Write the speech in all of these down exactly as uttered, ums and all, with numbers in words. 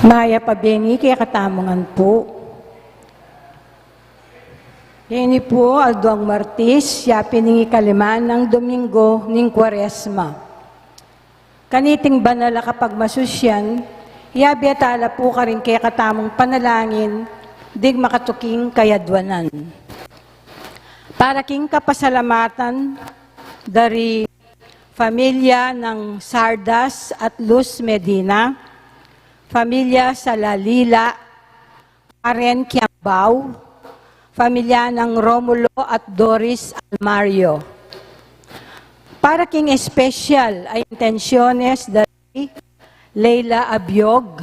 Mayap a bengi kekatamu ngan pu. Ini pu, aldo nang Martis, yapin ing ikalima nang Domingo ning Kuaresma. Kaniting banal a kapagmasusyan, yabe tala pu karing kekatamung panalangin ding makatuking kayadwanan. Para king kapasalamatan dari familia nang Sardas at Luz Medina, familia Salalila, Karen Kiambao, familia nang Romulo at Doris Almario. Para king espesyal a intensyones dari Leila Abiog,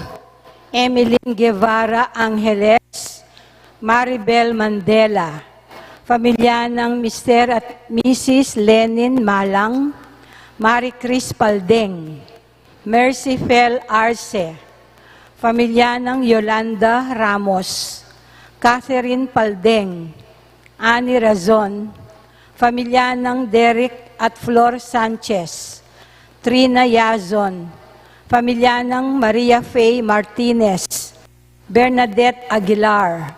Emeline Guevara Angeles, Maribel Mandela, familia nang Mister at Missus Lenin Malang, Marie Chris Paldeng, Mercifel Arce, familia nang Yolanda Ramos, Catherine Paldeng, Annie Razon, familia nang Derek at Flor Sanchez, Trina Yazon, familia nang Maria Faye Martinez, Bernadette Aguilar,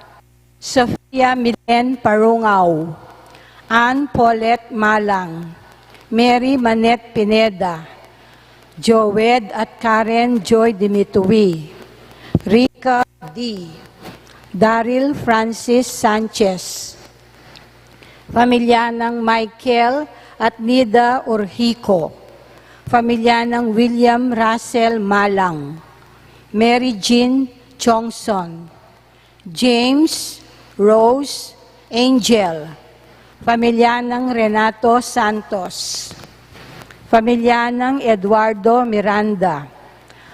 Sofia Milen Parungao, Ann Paulette Malang, Mary Manette Pineda, Joed at Karen Joy Dimitui, Rica D, Daryl Francis Sanchez, familia nang Michael at Nida Urhico, familia nang William Russell Malang, Mary Jean Chongson, James, Rose, Angel, familia nang Renato Santos, familia nang Eduardo Miranda,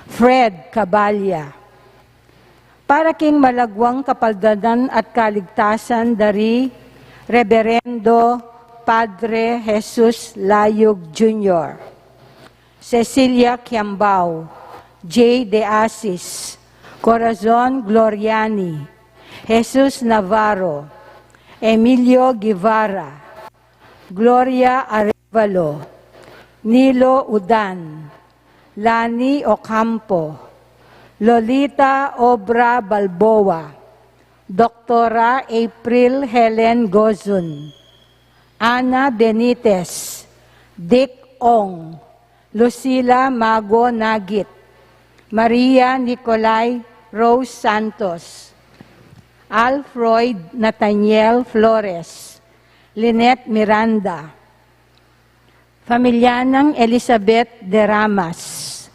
Fred Cabalia, para king malagwang kapaldanan at kaligtasan dari Reberendo Padre Jesus Layug Junior, Cecilia Kiambao, Jay De Asis, Corazon Gloriani, Jesus Navarro, Emilio Guevara, Gloria Arevalo, Nilo Udan, Lani Ocampo, Lolita Obra Balboa, Doktora April Helen Gozun, Ana Benitez, Dick Ong, Lucila Mago Nagit, Maria Nicolai Rose Santos, Alfroid Nathaniel Flores, Lynette Miranda, familia nang Elizabeth Deramas,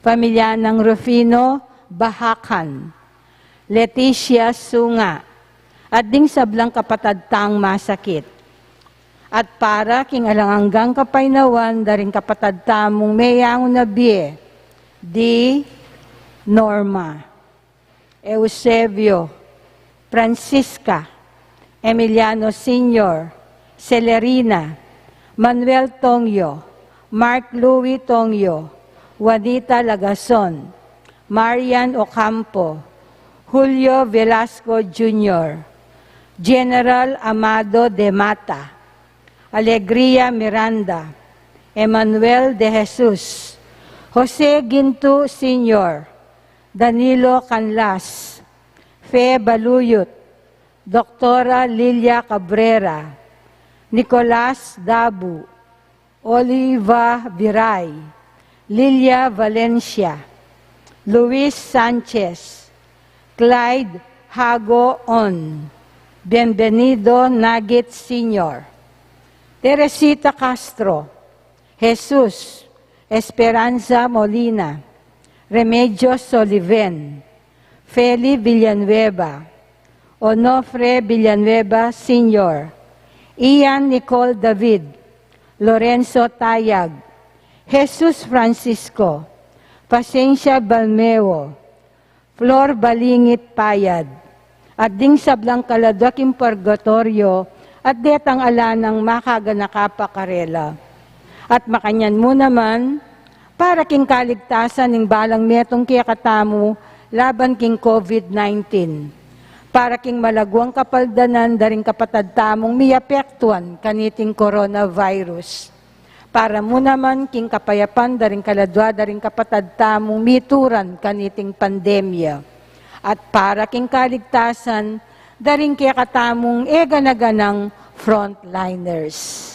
familia nang Rufino Bahacan, Leticia Sunga, at ding sablang kapatad tang masakit. At para king alang anggang kapaynawan da ring kapatad tamung meyangu na bie, di Norma, Eusebio, Francisca, Emiliano Senior, Celerina, Manuel Tongyo, Mark Louis Tongyo, Juanita Lagason, Marian Ocampo, Julio Velasco Junior, General Amado de Mata, Alegria Miranda, Emmanuel de Jesus, Jose Ginto Senior, Danilo Canlas, Fe Baluyut, Doktora Lilia Cabrera, Nicolas Dabu, Oliva Viray, Lilia Valencia, Luis Sanchez, Clyde Hago On, Bienvenido Nagit Senior, Teresita Castro, Jesus, Esperanza Molina, Remedios Soliven, Feli Villanueva, Onofre Villanueva Senior, Ian Nicole David, Lorenzo Tayag, Jesus Francisco, Pasencia Balmeo, Flor Balingit Payad, at ding sablang kaladwa king purgatoryo, at detang ala nang makaganaka pa karela. At makanyan mu naman, para king kaligtasan ning balang metung kekatamu laban king COVID nineteen, para king malagwang kapaldanan da ring kapatad tamung miapektuan kaniting coronavirus, Para mu naman king kapayapan da ring kaladua da ring kapatad tamung mituran kaniting pandemya, at para king kaligtasan da ring kekatamung e gana-ganang frontliners.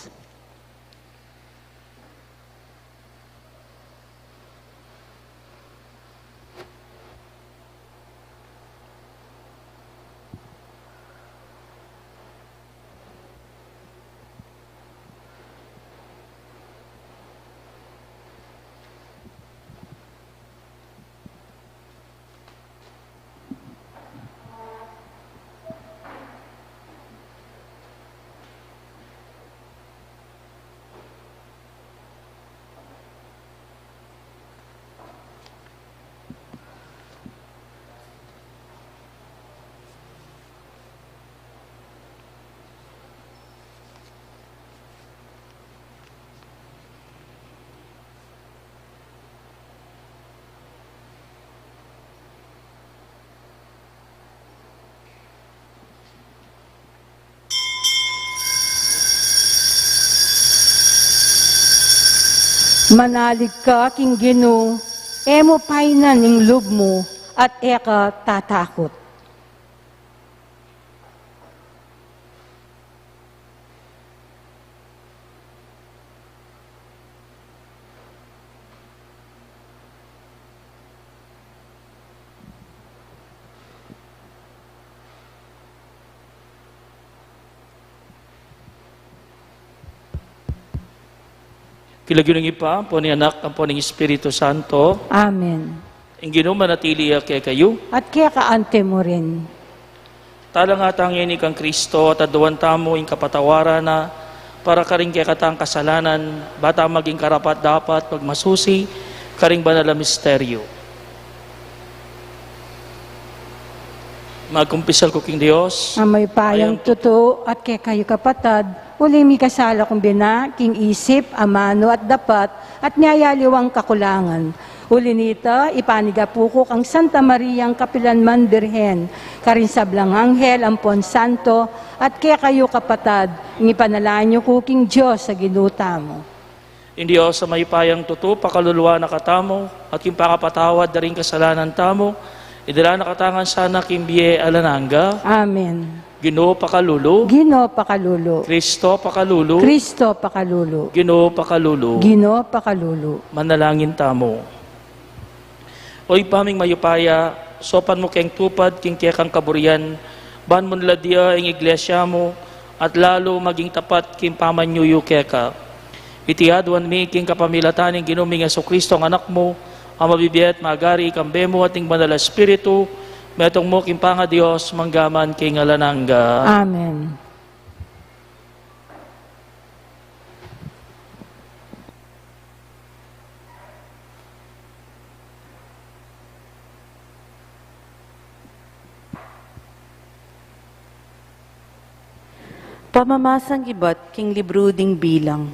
Manalig ka king Ginu, e mu painan ing lub mu, at e ka tatakut. King lagyu ning Ibpa, ampo ning Anak, ampo ning Espiritu Santo. Amen. Ing Ginu manatili ya kekayu. At keka anti mu rin. Talang atang ini kang Kristo at aduan tamu ing kapatawaran na para karing kekatang kasalanan, bata maging karapat-dapat magmasusi karing banal a misteryo. Magkumpisal ku king Dios. A mayupayang tutu, at kekayu kapatad, uli mikasala kung bina king isip, amanu at dapat, at miyayaliwang kakulangan. Uli nita, ipanigapu ku kang Santa Mariang kapilanman Birhen, karing sablang anghel ampon santo, at kekayu kapatad, ing ipanalangin yu ku king Dios a Ginu tamu. Ing Dios a mayupayang tutu pakaluluan na katamu, at king pakapatawad da ring kasalanan tamu, idala na katamu ngan sana king bie alang angga. Amen. Ginu pakalulu. Ginu pakalulu. Kristo pakalulu. Kristo pakalulu. Ginu pakalulu. Ginu pakalulu. Manalangin tamu. O Ibpa ming mayupaya, saupan mu keng tupad king kekang kaburian, ban munlad ya ing iglesia mu, at lalu maging tapat king pamanyuyu keka. Iti aduan mi king kapamilatan ning Ginu ming Jesucristo, ing Anak mu, a mabibie at magari kambe mu at ning Banal a Espiritu, metung mu king pangaDios, mangga man king alang angga. Amen. Pamamasang ibat king libru ding Bilang.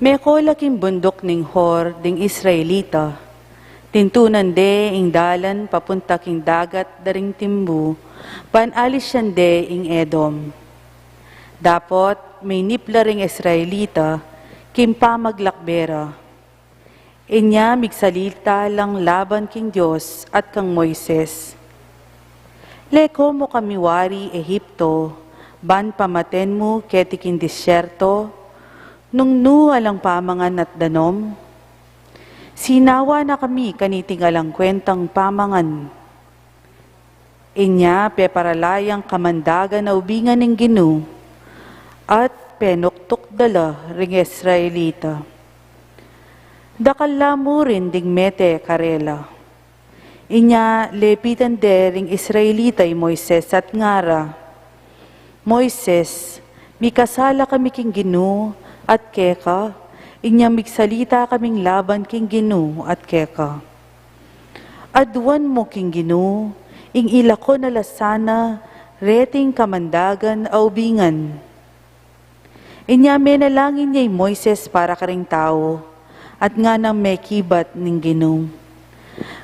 Meko la king bunduk ning Hor ding Israelita, tintunan de ing dalan papunta king dagat da ring timbu, ban alisan de ing Edom. Dapot, minip la ring Israelita king pamaglakbe ra. Inya migsalita lang laban king Dios at kang Moises, "Leko mu kami wari Egipto, ban pamaten mu keti king disyerto, nung nu alang pamangan at danom? Sinawa na kami kaniting alang kwentang pamangan." Inya peparala yang kamandagan a ubingan ning Ginu, at penuktuk da la ring Israelita. Dakal la murin ding mete karela. Inya lepitan de ring Israelita i Moises at ngara, "Moises, mikasala kami king Ginu at keka, inya migsalita kaming laban king Ginu at keka. Aduan mu king Ginu ing ilako na la sana reting kamandagan a ubingan." Inya menalangin ya i Moises para karing tau, at nganang mekibat ning Ginu,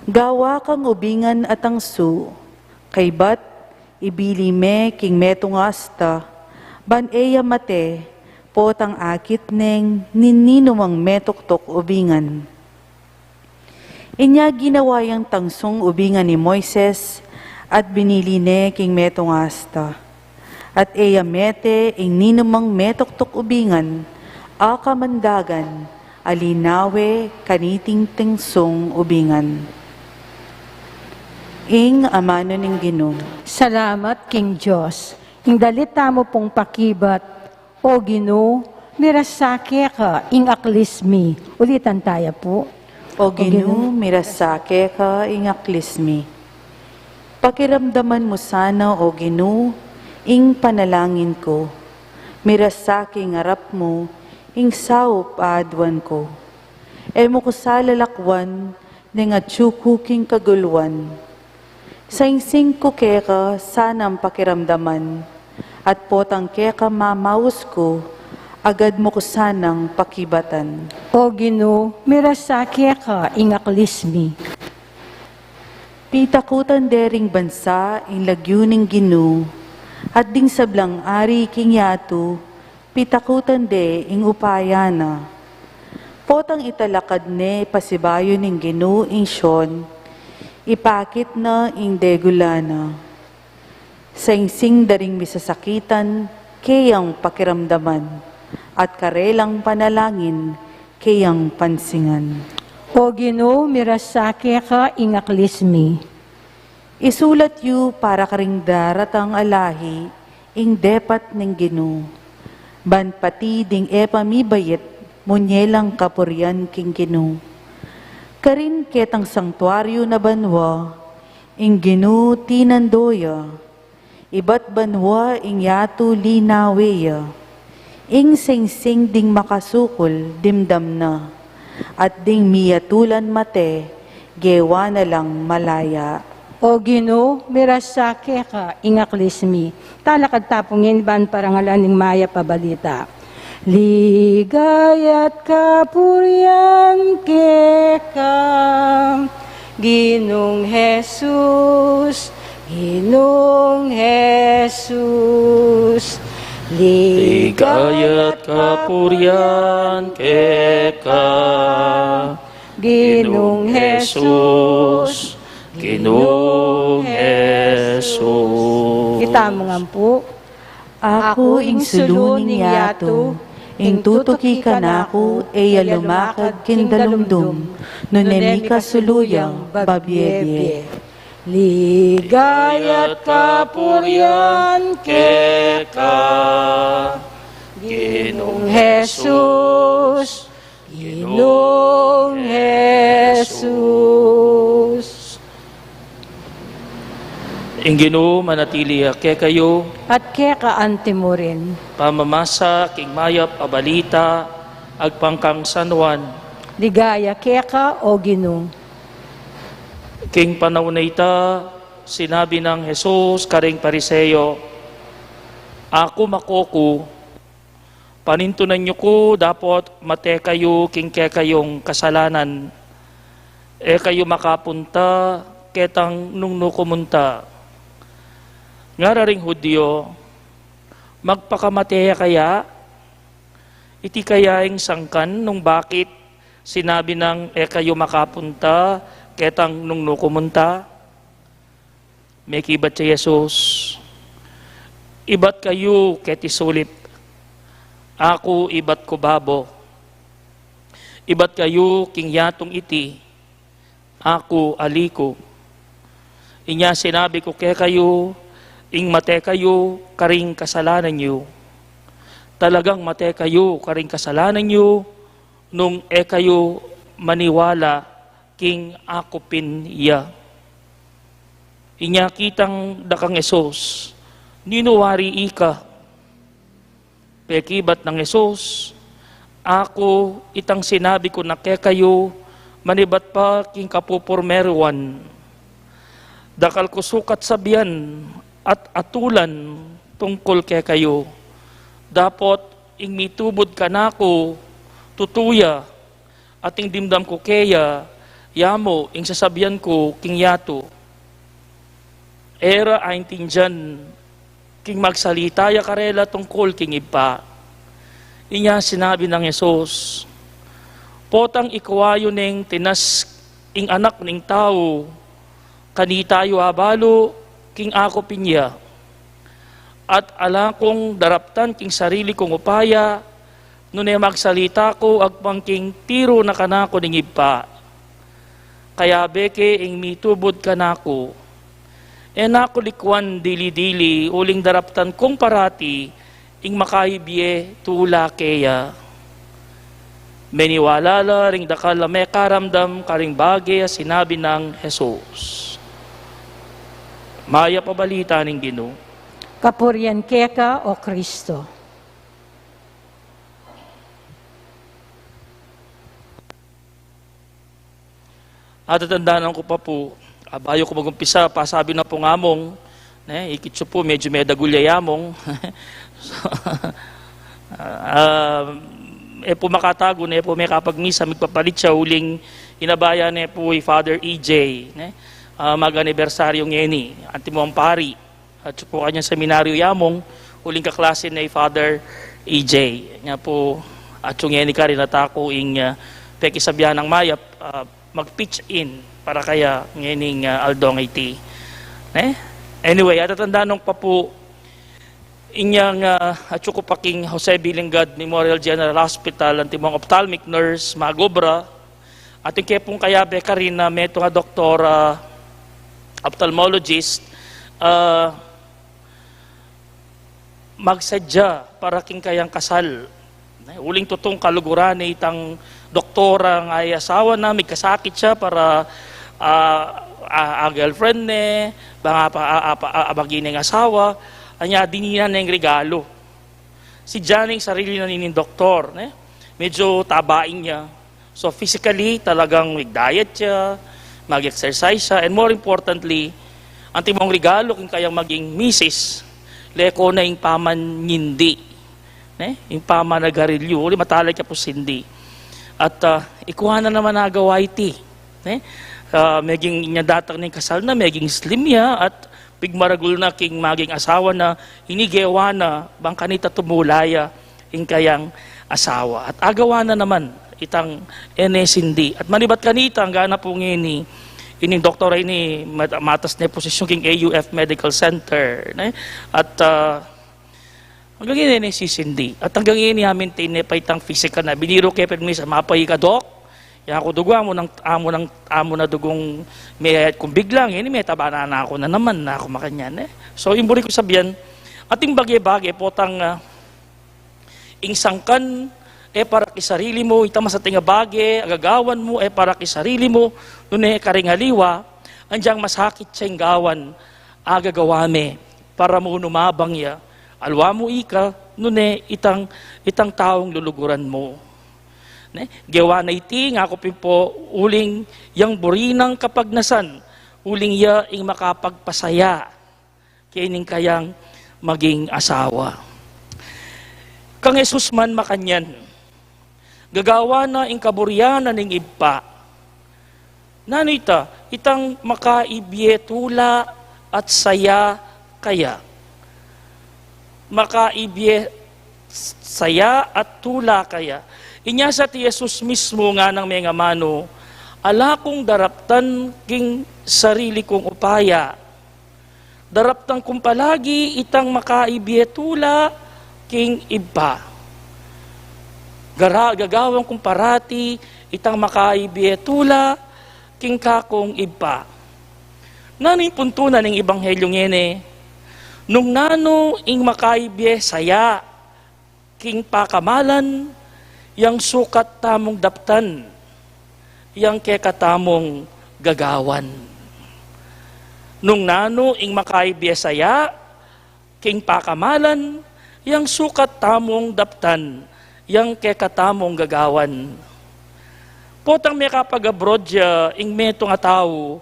"Gawa kang ubingan a tangsu, kaybat ibili me king metung a asta, ban e ya mate, Potang akit neng nininumang metuktuk ubingan. Inya ginawa yang tangsung ubingan i Moises, at binili ne king metung asta. At e ya mete ing ninumang metuktuk ubingan, a kamandagan, a linawe kaniting tangsung ubingan. Ing amanu ning Ginu. Salamat king Dios. Ing dalit tamu pung pakibat, O Ginu, mirasa keka ing aklis mi. Ulitan taya pu. O Ginu, mirasa keka ing aklis mi. Pakiramdaman mu sana, O Ginu, ing panalangin ku. Mirasa king arap mu ing saup a aduan ku. E mu ku sa lalakwan, neng atyu ku king kaguluan. Saingsing ku keka sanang pakiramdaman, at potang keka mamaus ku, agad mu ku sanang pakibatan. O Ginu, mirasa keka ing aklis mi. Pitakutan de ring bansa ing lagyu ning Ginu, at ding sablang ari king yatu, pitakutan de ing upaya na. Potang italakad ne pasibayu ning Ginu ing Sion, ipakit na ing degula na. Saingsing da ring misasakitan keyang pakiramdaman, at karelang panalangin keyang pansingan. O Ginu, mirasa keka ing aklis mi. Isulat yu para karing daratang a lahi ing depat ning Ginu, ban pati ding e pa mibait munye lang kapurian king Ginu. Karin ketang sangtuaryu na banua ing Ginu tinando ya, ibat banua ing yatu linawe ya. Ing saingsing ding makasukul dimdam na, at ding miyatulan mate gewa na lang malaya. O Ginu, mirasa keka ing aklis mi. Talakad ta pu ngeni ban parangalan ing mayap a balita. Ligaya't kapurian keka, Ginung Jesus, Ginung Jesus. Ligaya't kapurian keka, Ginung Jesus, Ginung Jesus. Itamu ngan pu. Aku ing sulu ning yatu, ing tutuki kanaku e ya lumakad king dalumdum, nune mikasulu yang babie-bie. Ligaya't kapurian keka, Ginung Jesus, Ginung Jesus. Ing Ginu manatili ya kekayu. At keka anti mu rin. Pamamasa king mayap a balita agpang kang San Juan. Ligaya keka, O Ginu. King panaun a ita, sinabi nang Jesus karing Pariseo, Aku makoku, panintunan yu ku dapot mate kayu king kekayung kasalanan. E kayu makapunta ketang nung nu ku munta. Ngara ring Judio, Magpakamate ya kaya? Iti kaya ing sangkan nung bakit sinabi nang e kayu makapunta ketang nung nu ku munta? Mekibat ya i Jesus, Ibat kayu keti sulip, aku ibat ku babo. Ibat kayu king yatung iti, aku ali ku. Inya sinabi ku kekayu, ing mate kayu karing kasalanan yu. Talagang mate kayu karing kasalanan yu, nung e kayu maniwala king aku pin ya. Inya kitang da kang Jesus, Ninu wari ika? Pekibat nang Jesus, Aku itang sinabi ku na kekayu manibat pa king kapupurmeruan. Dakal ku sukat sabian at atulan tungkul kekayu. Dapot ing mitubud kanaku, tutu ya, at ing dimdam ku keya, ya mu ing sasabian ku king yatu. E ra aintindian king magsalita ya karela tungkul king Ibpa. Inya sinabi nang Jesus, "Potang ikua yu neng tinas ing Anak ning Tau, kanita yu abalu king aku pin ya. At ala kung daraptan king sarili kung upaya, nune magsalita ku agpang king tiru na kanaku ning Ibpa. Kayabe ke ing mitubud kanaku. E na ku likuan dili-dili, uling daraptan kung parati ing makaibie tula keya." Meniwala la ring dakal a mekaramdam karing bage a sinabi nang Jesus. Mayap a balita ning Ginu. Kapurian keka, O Kristo. Atatandanan ku pa pu, a, bayu ku magumpisa, pasabi na pung among, ne, ikit yu pu, medyu medagul ya i among. So, ah, e pu makatagu, ne pu mekapagmisa, migpapalit ya uling inabayan ne pu i Father E J, ne, ah, mag-anibersaryu ngeni, antimong pari. Atyu pu kanyang seminaryu i among, uling kaklase ne i Father E J. Nya pu, atyu ngeni karin, at aku ing, ah, pekisabyan nang mayap, ah, mag-pitch in para kaya ngening, ah, aldong iti. Ne? Anyway, atatandanan ku pa pu, inyang, ah, atyu ku pa king Jose Bilingad Memorial General Hospital, antimong ophthalmic nurse, magobra, at ing kepung kayabe karin na metung a doktor, ah, ophthalmologist, ah, magsadya para king kayang kasal. Ne, uling tutung kaluguran ne itang doktor a asawa na, migkasakit ya para, ah, a, a girlfriend ne, bang apa, a, apa, a, abagi neng asawa, anya dininan neng regalo. Sidya ne ing sarili na nining doktor, ne? Medyu taba ing ya. So, physically, talagang mag-diet ya, mag-exercise ya, and more importantly, antimong regalo king kayang maging misis, leko na ing pamanyindi, ne? Ing pamanagarilyu, uli matalik ya pu sindi. At, ah, ikua na naman agawa iti, ne? Ah, meging inya datang neng kasal na, meging slim ya, at pigmaragul na king maging asawa na, ini gewa na bang kanita tumula ya ing kayang asawa. At agawa na naman itang e ne sindi. At manibat kanita, angga na pu ngeni, ining doktor a ini mat-, matas ne posisyun king A U F Medical Center, ne? At, ah, anggang ngeni e ne sisindi. At anggang ngeni amintain ne pa itang physical na. Biniru ke pa minsan, mapayi ka, Dok? Yang aku dugu, amu nang, amu nang, amu na dugung meyayat kung biglang, ini metaba na aku na naman, na aku makanyan, e. So, ing buri kung sabian, ating bage-bage, potang, ah, ing sangkan, e para ki sarili mu, itang masating a bage a gagawan mu, e para ki sarili mu, nune karing aliwa, anyang masakit ya ing gawan a gagawa me, para mu numabang ya, aliwa mu ika, nune itang, itang taung luluguran mu. Ne? Gewa na iti, ngaku pin pu, uling yang buri nang kapagnasan, uling ya ing makapagpasaya kening kayang maging asawa. Kang Jesus man makanyan, gagawan na ing kaburian na ning Ibpa. Nanu ita? Itang makaibie tula at saya kaya. Makaibie saya at tula kaya. Inya sa ti Jesus mismu nganang mengamanu, ala kung daraptan king sarili kung upaya. Daraptan kung palagi itang makaibie tula king Ibpa. Gara-, gagawan kung parati itang makaibie tula king kakung Ibpa. Nanu ing puntu na ning ebanghelyu ngeni? Nung nanu ing makaibie saya king pakamalan, yang sukat tamung daptan yang kekatamung gagawan. Nung nanu ing makaibie saya king pakamalan, yang sukat tamung daptan yang kekatamung gagawan. Potang mekapag-abroad ya ing metung a tau,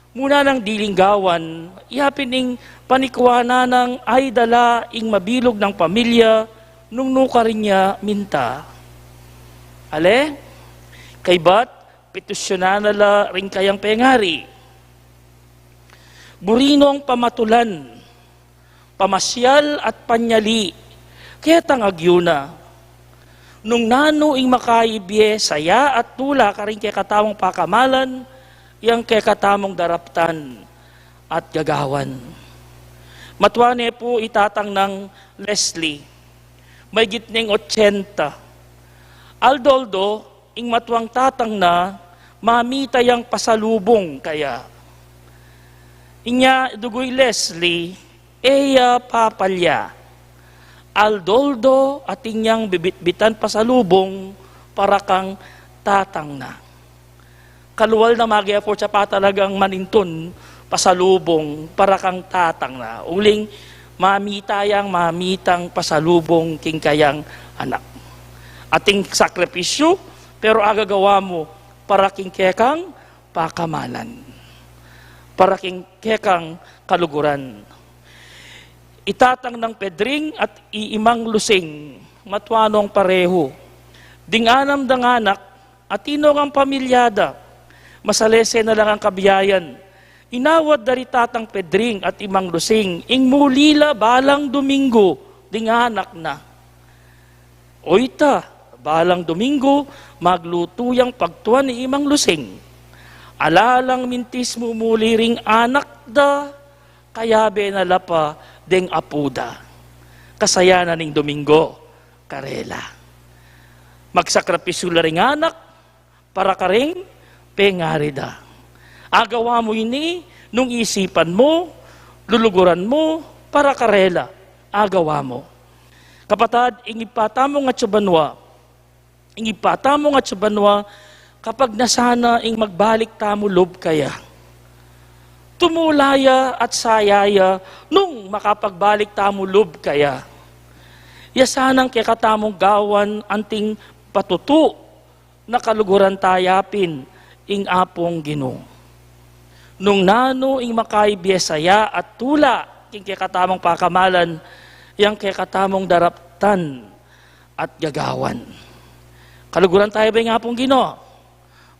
muna nang dilinggawan, yapin ing panikuanan nang ay dala ing mabilug nang pamilya nung nukarin ya minta. Ale, kaybat, petisyunan na la ring kayang pengari. Buri nong pamatulan, pamasyal at panyali, ketang agyu na. Nung nanu ing makaibie saya at tula karing kekatamung pakamalan, yang kekatamung daraptan at gagawan. Matua ne pu i tatang nang Leslie, maigit neng otsenta. Aldo-aldo, ing matuang tatang na, mamita yang pasalubung kaya. Inya, duguy Leslie, e ya papalya. Aldo-aldo atin yang bibitbitan pasalubung para kang tatang na. Kalual na mag-effort ya pa talagang manintun pasalubung para kang tatang na. Uling mamita yang mamitang pasalubung king kayang anak. Atin sakripisyu, pero agagawa mu para king kekang pakamalan. Para king kekang kaluguran. I tatang nang Pedring at i imang Lusing, matua nong parehu. Ding anam dang anak, atin no ngang pamilya da, masalese na la ngang kabiayan. Inawad da ri tatang Pedring at imang Lusing, ing muli la balang Domingo, ding anak na. Oyta, balang Domingo, maglutu yang pagtuan i imang Lusing. Ala lang mintis mumuli ring anak da, kayabe na la pa deng apu da. Kasaya na ning Domingo karela. Magsakripisyu la ring anak para karing pengari da. Agawa mu ini nung isipan mu, luluguran mu para karela. Agawa mu. Kapatad, ing Ibpa tamung atsu banua, ing Ibpa tamung atsu banua, kapagnasan na ing magbalik tamu lub kaya. Tumula ya at saya ya nung makapagbalik tamu lub kaya. Ya sanang kekatamung gawan anting patutu na kaluguran taya pin ing Apung Ginu. Nung nanu ing makaibie saya at tula king kekatamung pakamalan, yang kekatamung daraptan at gagawan. Kaluguran taya ba ing Apung Ginu?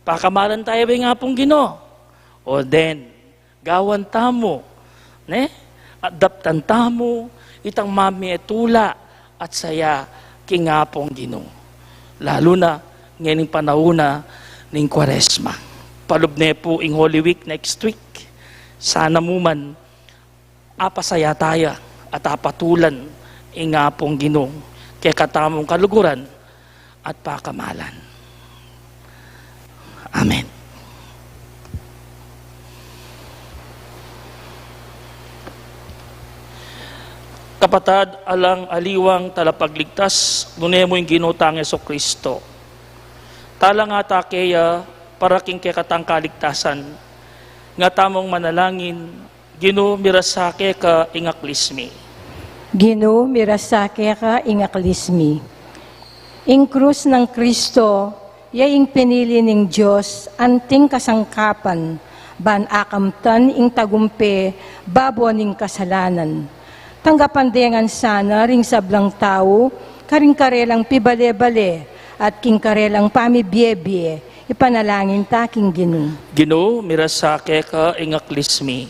Pakamalan taya ba ing Apung Ginu? O den, gawan tamu, ne? At daptan tamu itang mamie tula at saya king Apung Ginu. Lalu na ngening panaun na ning Kuaresma. Palub ne pu ing Holy Week next week. Sana mu man apasaya taya at apatulan ing Apung Ginu kekatamung kaluguran at pakamalan. Amen. Kapatad, alang aliwang talapagligtas, nune mu ing Ginu tang Jesucristo. Talang ata keya para king kekatang kaligtasan, nga tamung manalangin, Ginu, mirasa keka ing aklis mi. Ginu, mirasa keka ing aklis mi. Ing krus nang Kristo, ya ing pinili ning Dios, anting kasangkapan, ban akamtan ing tagumpe, babo ning kasalanan. Tanggapan de ngan sana ring sablang tau, karing karelang pibale-bale, at king karelang pamibie-bie, ipanalangin ta king Ginu. Ginu, mirasa keka ing aklis mi.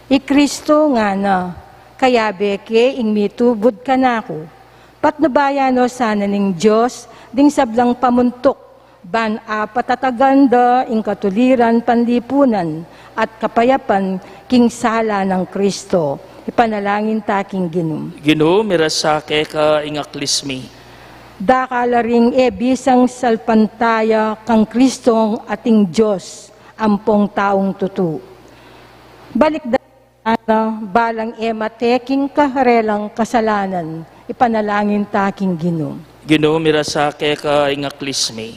I Kristo ngana, kayabe ke ing mitubud kanaku. Patnubayan no sana ning Dios, ding sablang pamuntuk, ban apatatagan da ing katuliran panlipunan at kapayapan king sala nang Kristo. Ipanalangin ta king Ginu. Ginu, mirasa keka ing aklis mi. Dakal la ring e bisang salpantaya kang Kristong ating Dios ampong taung tutu. Balik da sana balang e mate king karelang kasalanan, ipanalangin ta king Ginu. Ginu, mirasa keka ing aklis mi.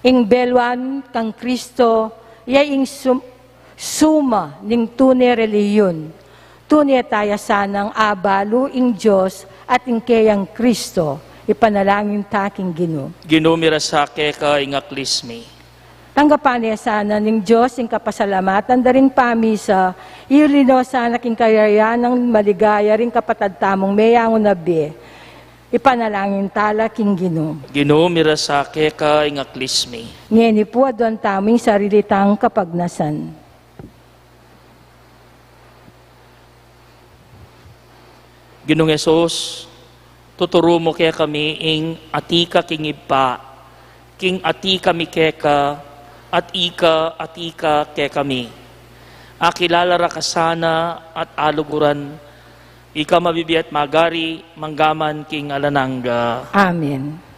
Ing beluan kang Kristo, ya ing sum-, suma ning tune relihiyon. Tune taya sanang abalu ing Dios at ing keyang Kristo, ipanalangin ta king Ginu. Ginu, mirasa keka ing aklis mi. Tanggapan ne sana ning Dios ing kapasalamatan da ring pamisa, iuli no sana king kayarian nang maligaya ring kapatad tamung meyangu na bie. Ipanalangin ta la king Ginu. Ginu, mirasa keka ing aklis mi. Ngeni pu aduan tamu ing sarili tang kapagnasan. Ginung Jesus, Tuturu mu kekami ing atiu ka king Ibpa, king atiu kami keka, at ika atiu ka kekami. Akilala ra ka sana at aluguran, ika mabibie at magari, mangga man king alang angga. Amen.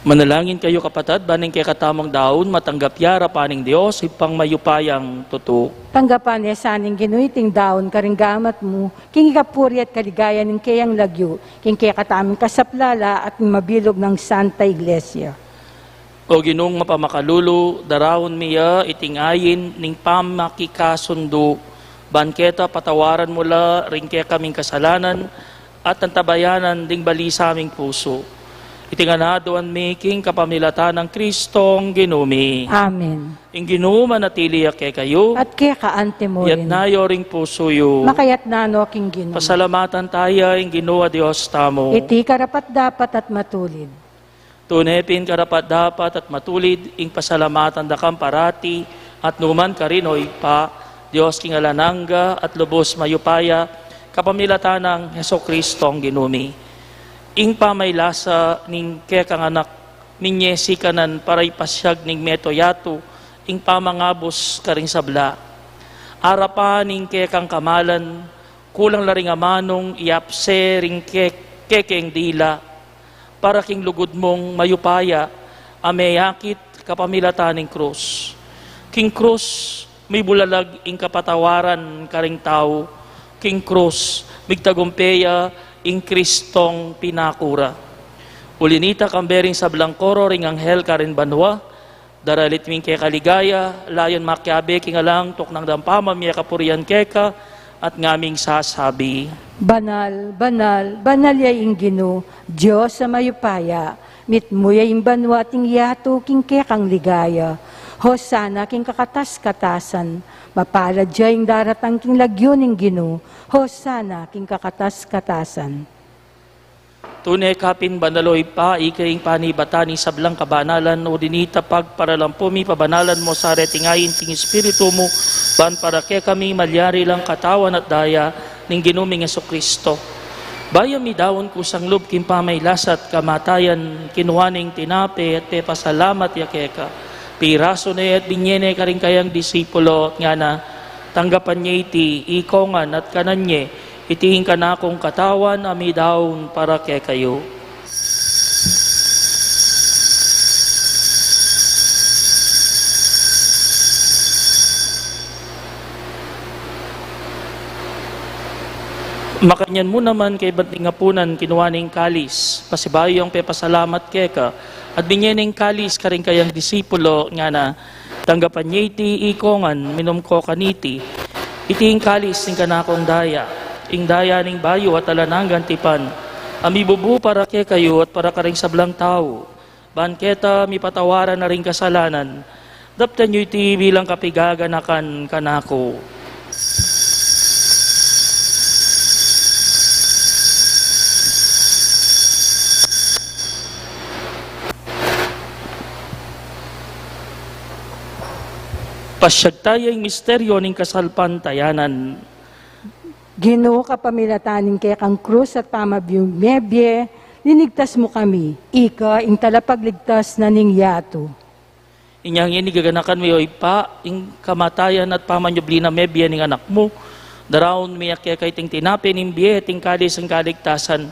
Manalangin kayu, kapatad, ban ing kekatamung daun matanggap ya arapan ning Dios, Ibpang mayupayang tutu. Tanggapan ne sa ning Ginu iting daun karing gamat mu, king ikapuri at kaligayan ning keyang lagyu, king kekatamung kasaplalan at ning mabilug nang Santa Iglesia. O Ginung mapamakalulu, daraun mi ya iting ayin ning pamakikasundu, ban keta patawaran mu la ring kekaming kasalanan, at antabayanan ding bali sa ming pusu. Iti ngan aduan mi king kapamilatan nang Kristong Ginu mi. Amen. Ing Ginu manatili ya kekayu. At keka antimurin. Iyatas yu ring pusu yu. Makayatas no king Ginu. Pasalamatan taya ing Ginu a Dios tamu. Iti karapat-dapat at matulid. Tune pin karapat-dapat at matulid ing pasalamatan da kang parati at nukarin man, O Ibpa, Dios king alang angga at lubus mayupaya, kapamilatan nang Jesukristong Ginu mi. Ing pamaylasa ning kekang Anak, minye sikanan para ipasiag ning mabilug a yatu ing pamangabus karing sabla. Arapan ning kekang kamalan, kulang la ring amanung iyapse ring ke-, kekeng dila, para king lugud mung mayupaya a meyakit kapamilatan ning krus. King krus, mibulalag ing kapatawaran karing tau. King krus, migtagumpe ya ing Kristong pinaku ra. Uli nita, kambe ring sablang koro ring anghel karin banua, daralit mi ing keka ligaya, layun makiabe king alang tuknang dang pamamie kapurian keka, at ngaming sasabi: Banal, banal, banal ya ing Ginu, Dios a mayupaya, mitmu ya ing banua at ing yatu king kekang ligaya. Hosana king kakatas-katasan, mapalad ya ing daratang king lagyu ning Ginu, Hosana king kakatas-katasan. Tune ka pin banal, O Ibpa, ika ing panibatan ning sablang kabanalan, uli nita pagparalampu mi, pabanalan mu sa reting ayin king Espiritu mu, ban para kekami malyari lang katawan at daya ning Ginu ming Jesucristo. Bayu mi daun kusang lub king pamaylasa at kamatayan, kinua ne ing tinape at pepasalamat ya keka, pirasu ne at binye ne karing kayang disipulo, ngana: Tanggapan ye iti ikongan at kanan ye, iti ing kanakung katawan a midaun para kekayu. Makanyan mu naman kaybat ning apunan, kinua ne ing kalis, pasibayu yang pepasalamat keka, at binye ne ing kalis karing kayang disipulo, ngana: Tanggapan ye iti ikongan, minum ko kaniti. Iti ing kalis ning kanakung daya, ing daya ning bayu at alang anggang tipan, a mibubu para kekayu at para karing sablang tau, ban keta mipatawaran na ring kasalanan, Daptan yu iti bilang kapigaganakan kanaku. Pasiag taya ing misteryo ning kasalpantayanan. Ginu, kapamilatan ning kekang krus at pamabie, mebie, linigtas mu kami. Ika ing talapagligtas na ning yatu. Inya ngeni gaganakan mi, o Ibpa, ing kamatayan at pamanyubli na mebie ning Anak mu. Daraun mi keka iting tinape ning bie, iting kalis ning kaligtasan.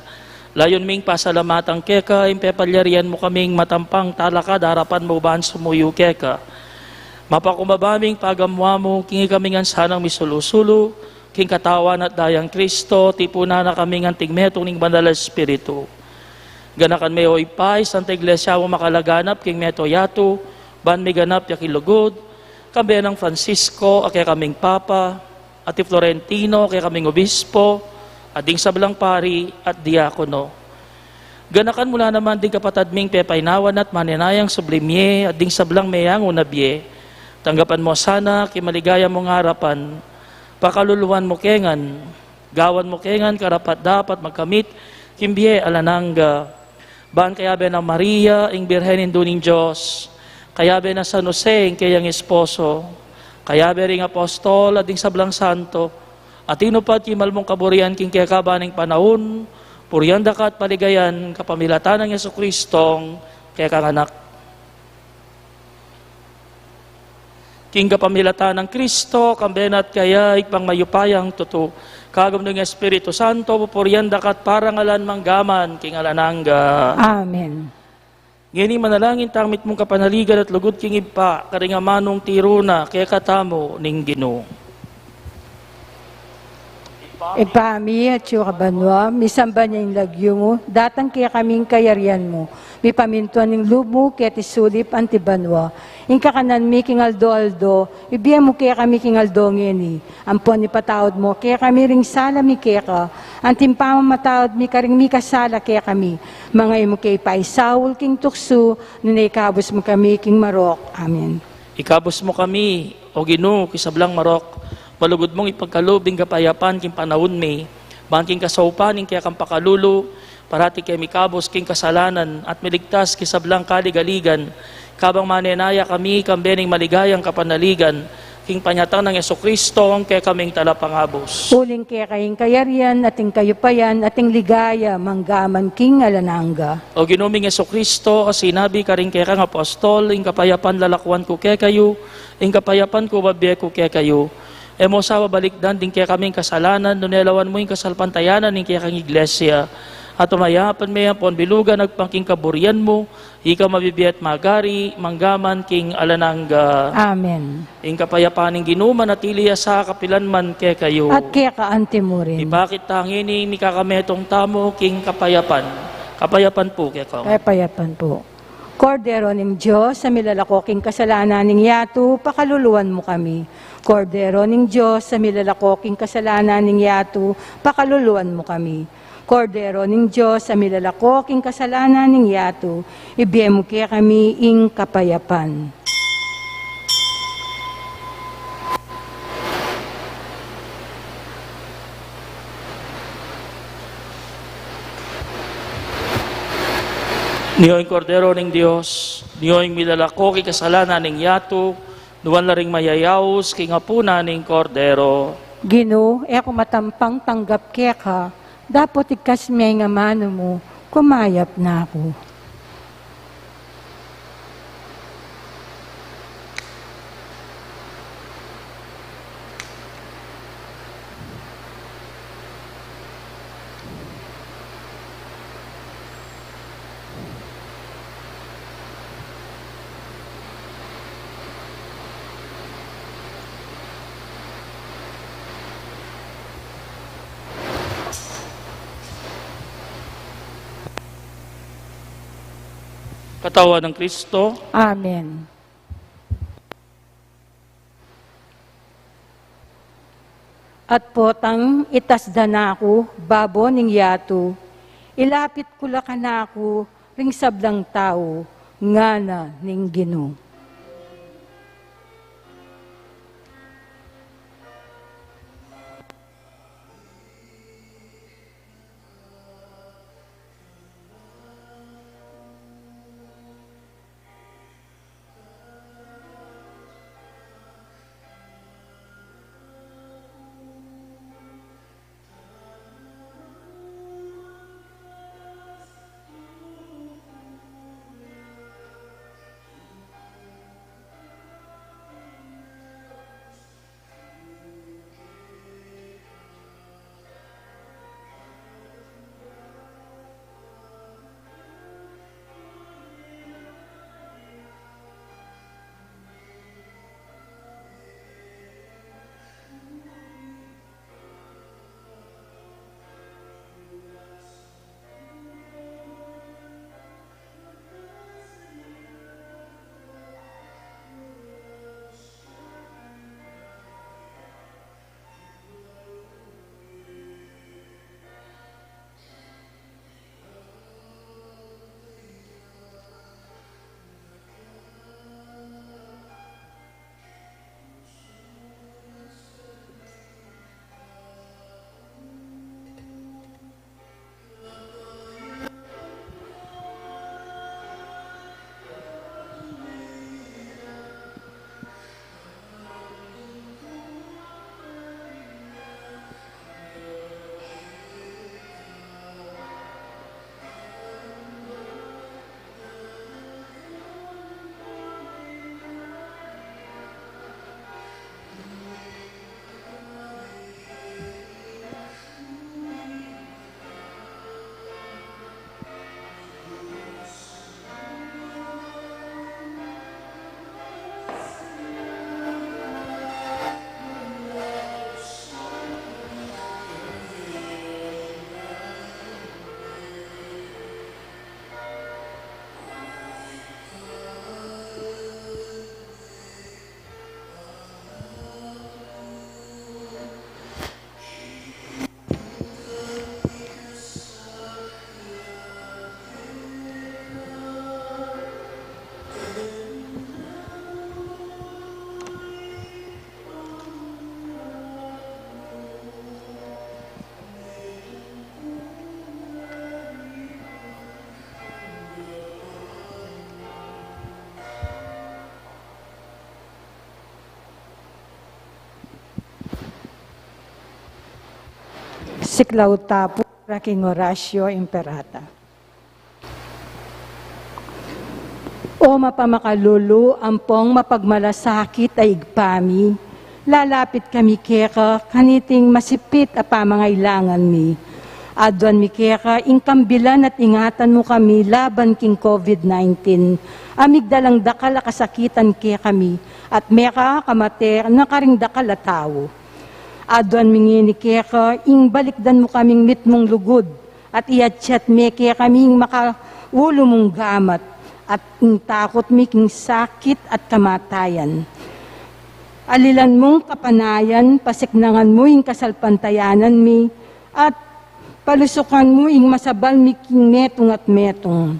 Layun ming pasalamatan keka ing pepalyarian mu kaming matampang talakad king arapan mu ban sumuyu keka. Mapakumbaba ming pagamu-amu king ikami ngan sanang misulu-sulu king Katawan at Daya nang Kristo, tipunan na kami ngan king metung ning Banal a Espiritu. Ganakan me, o Ibpa, ing Santa Iglesia mu makalaganap king mabilug a yatu, ban miganap ya king lugud, kambe nang Francisco a kekaming Papa, at i Florentino a kekaming Obispo, at ding sablang pari at diakono. Ganakan mu la naman ding kapatad ming pepainawa na at manenayang subli mie, at ding sablang meyangu na bie. Tanggapan mu sana king maligaya mung arapan, pakaluluan mu ke ngan, gawan mu ke ngan karapat-dapat magkamit king bie alang angga. Ban kayabe nang Maria, ing Birhen Indu ning Dios, kayabe nang San Jose, ing keyang esposo, kayabe ring apostol at ding sablang santo, a tinupad king malmung kaburian king kekaban ning panaun, purian da ka at paligayan kapamilatan nang Jesucristong kekang Anak. King kapamilatan nang Kristo, kambe na at kaya, Ibpang mayupayang tutu, kagum ning Espiritu Santo, pupurian da ka at parangalan mangga man king alang angga. Amen. Ngeni manalangin tang mitmung kapanaligan at lugud king Ibpa, karing amanung tiru na kekatamu ning Ginu. Ibpa mi, atsu ka banua, misamban ya ing lagyu mu, datang kekami ing kayarian mu, mipamintuan ing lub mu keti sulip anti banua. Ing kakanan mi king aldo-aldo, ibie mu kekami king aldo ngeni. Ampon ipatawad mu kekami ring sala mi keka, anti ing pamamatawad mi karing mikasala kekami. Manga e mu ke paisaul king tuksu, nune ikabus mu kami king marok. Amen. Ikabus mu kami, O Ginu, king sablang marok, malugud mung ipagkalub ing kapayapan king panaun mi, ban king kasaupan ning kekang pakalulu, parati ke mikabus king kasalanan at miligtas king sablang kaligaligan, kabang manenaya kami kambe ning maligayang kapanaligan king panyatang nang Jesucristo, ing kekaming talapangabus. Uling keka ing kayarian, at ing kayupayan, at ing ligaya, mangga man king alang angga. O Ginu ming Jesucristo, a sinabi karing kekang apostol, ing kapayapan lalakuan ku kekayu, ing kapayapan ku bibie ku kekayu. E mu sa babalikdan ding kekaming kasalanan, nune lawan mu ing kasalpantayanan ning kekang Iglesia. At pamayapan me ampon bilugan agpang king kaburian mu, ika mabibie at magari, mangga man king alang angga. Amen. Ing kapayapan ning Ginu manatili ya sa kapilan man kekayu. At keka anti mu rin. Ipakit ta ngeni ing mikakametung tamu king kapayapan. Kapayapan pu kekayu. Kapayapan pu. Kordero ning Dios, a milalako king kasalanan ning yatu, pakaluluan mu kami. Kordero ning Dios, a milalako king kasalanan ning yatu, pakaluluan mu kami. Kordero ning Dios, a milalako king kasalanan ning yatu, ibie mu kekami ing kapayapan. Nio ing Kordero ning Dios, nio ing milalako king kasalanan ning yatu, nuan la ring mayayaus king apunan ning Kordero. Ginu, e ku matampang tanggap keka, dapot ikasme ing amanu mu, kumayap na ku. Katawan nang Kristo. Amen. At potang itas da na ku babo ning yatu, ilapit ku la kanaku ring sablang tau, ngana ning Ginu. Siklaw tapu para king Oratio Imperata. O mapamakalulu ampong mapagmalasakit a Ibpa mi, lalapit kami keka kaniting masipit a pamangailangan mi. Aduan mi keka ing kambilan at ingatan mu kami laban king COVID nineteen, a migdalang dakal a kasakitan kekami at mekakamate na karing dakal a tau. Aduan mi ngeni keka ing balikdan mu kaming mitmung lugud at iatsat me kekami ing makaulu mung gamat at ing takut mi king sakit at kamatayan. Alilan mung kapanayan, pasiknangan mu ing kasalpantayanan mi at palusukan mu ing masabal mi king metung at metung.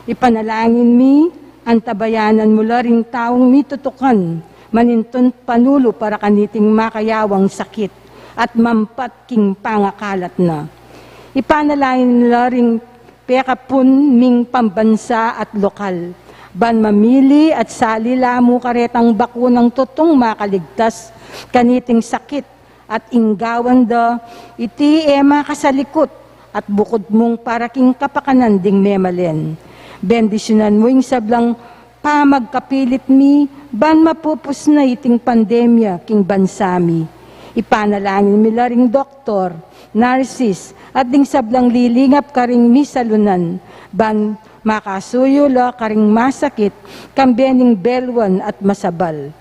Ipanalangin mi, antabayanan mu la ring taung mitutukan manintun panulu para kaniting makayawang sakit at mampat king pangakalat na. Ipanalangin mu la ring pekapun ming pambansa at lokal, ban mamili at sali la mu karetang bakunang tutung makaligtas kaniting sakit at ing gawan da iti e makasalikut at bukud mung para king kapakanan ding memalen. Bendisyunan mu ing sablang pamagkapilit mi ban mapupus na iting pandemya king bansa mi. Ipanalangin mi la ring doktor, narsis, at ding sablang lilingap karing misalunan ban makasuyu la karing masakit, kambe ning beluan at masabal.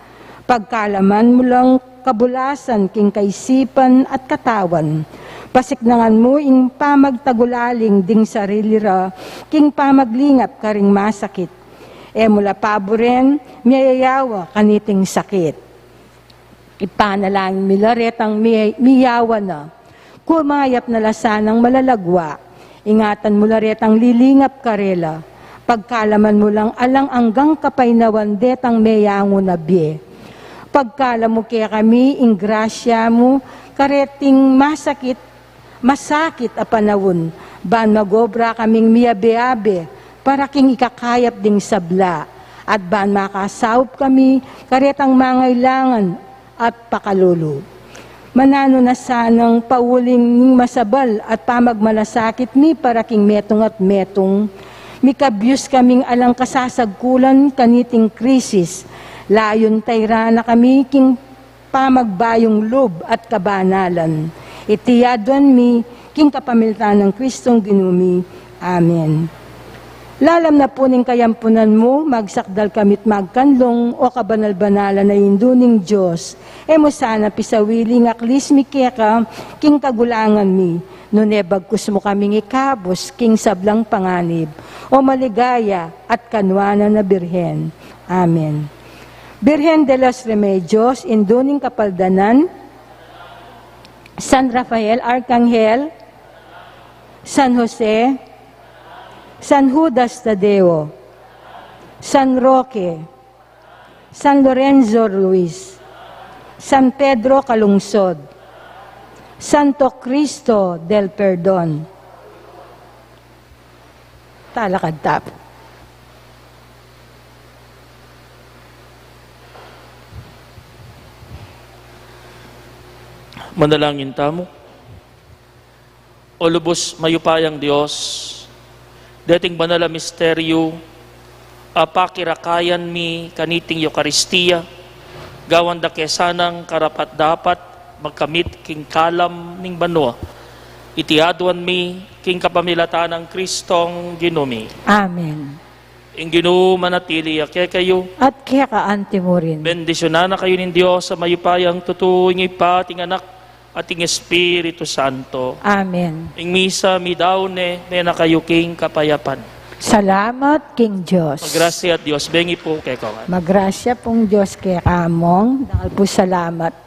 Pagkalaman mu lang kabulasan king kaisipan at katawan. Pasiknangan mu ing pamagtagulaling ding sarili ra king pamaglingap karing masakit. E mu la paburen miyayawa kaniting sakit. Ipanalangin mi la retang mi-, miyawa na. Kumayap na la sanang malalagwa. Ingatan mu la retang lilingap karela. Pagkalaman mu lang alang anggang kapaynawan detang meyangu na bie. Pagkalam mu kekami ing grasya mu kareting masakit masakit a panaun, ban magobra kaming miyabe-abe para king ikakayap ding sabla, at ban makasaup kami karetang mangailangan at pakalulu. Mananu na sanang pauling masabal at pamagmalasakit mi para king metung at metung, mikabyus kaming alang kasasagkulan kaniting krisis, layun tayra na kami king pamagbayung lub at kabanalan. Iti aduan mi king kapamilatan nang Kristong Ginu mi. Amen. Lalam na pu ning kayampunan mu, magsakdal kami't magkanlung, o kabanal-banalan a Indu ning Dios. E mu sana pisawili ing aklis mi keka king kagulangan mi, nune bagkus mu kaming ikabus king sablang panganib, o maligaya at kanuanan a Birhen. Amen. Birhen de los Remedios, Indu ning Kapaldanan, San Rafael Arkanghel, San Jose, San Judas Tadeo, San Roque, San Lorenzo Ruiz, San Pedro Calungsod, Santo Cristo del Perdon. Talakad tamu. Manalangin tamu. O lubus mayupayang Dios, deting banal a misteryu a pakirakayan mi kaniting Eukaristia, gawan da ke sanang karapat-dapat magkamit king kalam ning banua. Iti aduan mi king kapamilatan nang Kristong Ginu mi. Amen. Ing Ginu manatili ya kekayu. At keka anti mu rin. Bendisyunan na kayu ning Dios a mayupayang tutu, ing Ibpa, at ing Anak, at ing Espiritu Santo. Amen. Ing misa midaun ne, mena kayu king kapayapan. Salamat king Dios. Magrasya at Dios bengi pu kekayu ngan. Magrasya pung Dios kekayu mung, dakal pu salamat.